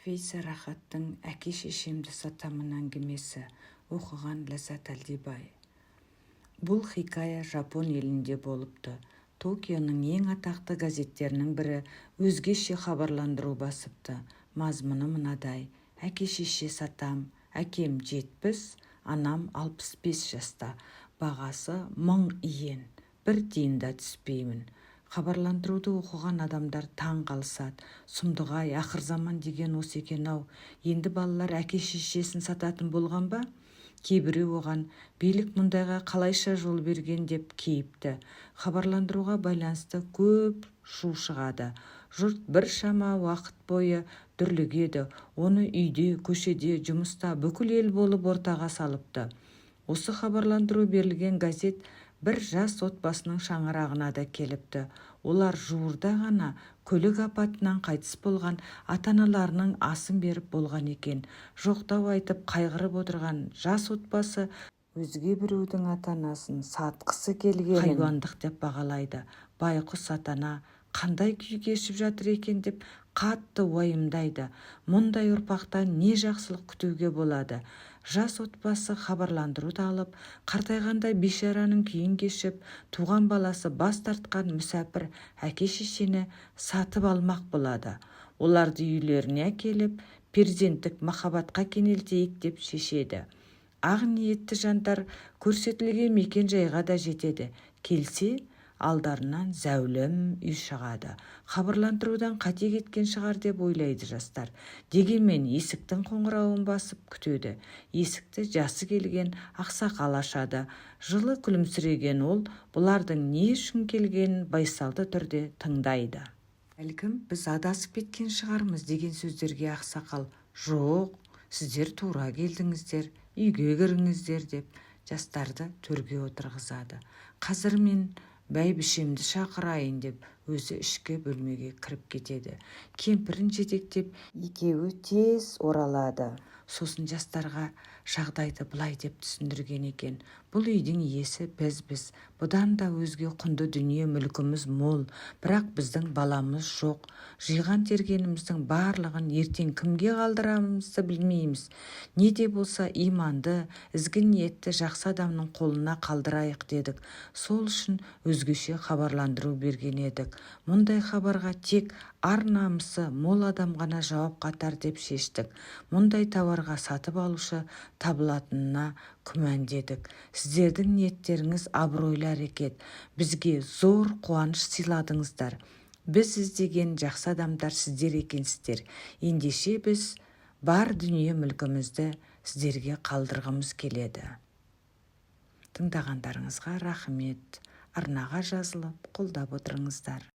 Фейса Рахаттың «Әке-шешемді сатамын» әңгімесі. Оқыған Ләззат Әлдибай. Бұл хикая Жапон елінде болыпты. Токионың ең атақты газеттерінің бірі өзгеше хабарландыру басыпты. Мазмұны мынадай: «Әке-шеше сатам. Әкем 70, анам 65 жаста. Бағасы 1000 иен. Бір тиын да түспеймін». Хабарландыруды оқыған адамдар таң қалысады: «Сұмдық-ай, ақырзаман деген осы екен-ау! Енді балалар әке-шешесін сататын болған ба?» Кейбіреу оған: «Билік мұндайға қалайша жол берген?» – деп кейіпті. Хабарландыруға байланысты көп шу шығады. Жұрт біршама уақыт бойы дүрлігеді. Оны үйде, көшеде, жұмыста бүкіл ел болып ортаға салыпты. Осы хабарландыру берілген газет бір жас отбасының шаңырағына да келіпті. Олар жуырда ғана көлік апатынан қайтыс болған ата-аналарының асын беріп болған екен. Жоқтау айтып, қайғырып отырған жас отбасы өзге біреудің ата-анасын сатқысы келгенін хайуандық деп бағалайды. Байқұс ата-ана қандай күй кешіп жатыр екен деп қатты уайымдайды. Мұндай ұрпақтан не жақсылық күтуге болады? Жас отбасы хабарландыруды алып, қартайғанда бейшараның күйін кешіп, туған баласы бас тартқан мүсәпір әке-шешені сатып алмақ болады. Оларды үйлеріне әкеліп, перзенттік махаббатқа кенелтейік деп шешеді. Ақ ниетті жандар көрсетілген мекен-жайға да жетеді. Келсе, алдарынан зәулім үй шығады. Хабарландырудан қате кеткен шығар деп ойлайды жастар. Дегенмен есіктің қоңырауын басып күтеді. Есікті жасы келген ақсақал ашады. Жылы күлімсіреген ол бұлардың не үшін келгенін байсалды түрде тыңдайды. Бәлкім, біз адасып кеткен шығармыз деген сөздерге ақсақал: «Жоқ, сіздер тура келдіңіздер, үйге кіріңіздер», – деп жастарды төрге отырғызады. «Қазір мен бәйбішемді шақырайын», – деп өзі ішкі бөлмеге кіріп кетеді. Кемпірін жетектеп, екеуі тез оралады. Сосын жастарға жағдайды былай деп түсіндірген екен: «Бұл үйдің иесі бізбіз. Бұдан да өзге құнды дүние-мүлкіміз мол. Бірақ біздің баламыз жоқ. Жиған-тергеніміздің барлығын ертең кімге қалдырамызды білмейміз. Не де болса иманды, ізгі ниетті жақсы адамның қолына қалдырайық дедік. Сол үшін өзгеше хабарландыру берген едік. Мұндай хабарға тек ар-намысы мол адам ғана жауап қатар деп шештік. Мұндай тауарға сатып алушы табылатынына күмән дедік. Сіздердің ниеттеріңіз абыройлы әрекет. Бізге зор қуаныш сыйладыңыздар. Біз іздеген жақсы адамдар сіздер екенсіздер. Ендеше біз бар дүние-мүлкімізді сіздерге қалдырғымыз келеді». Тыңдағандарыңызға рахмет. Арнаға жазылып, қолдап отырыңыздар.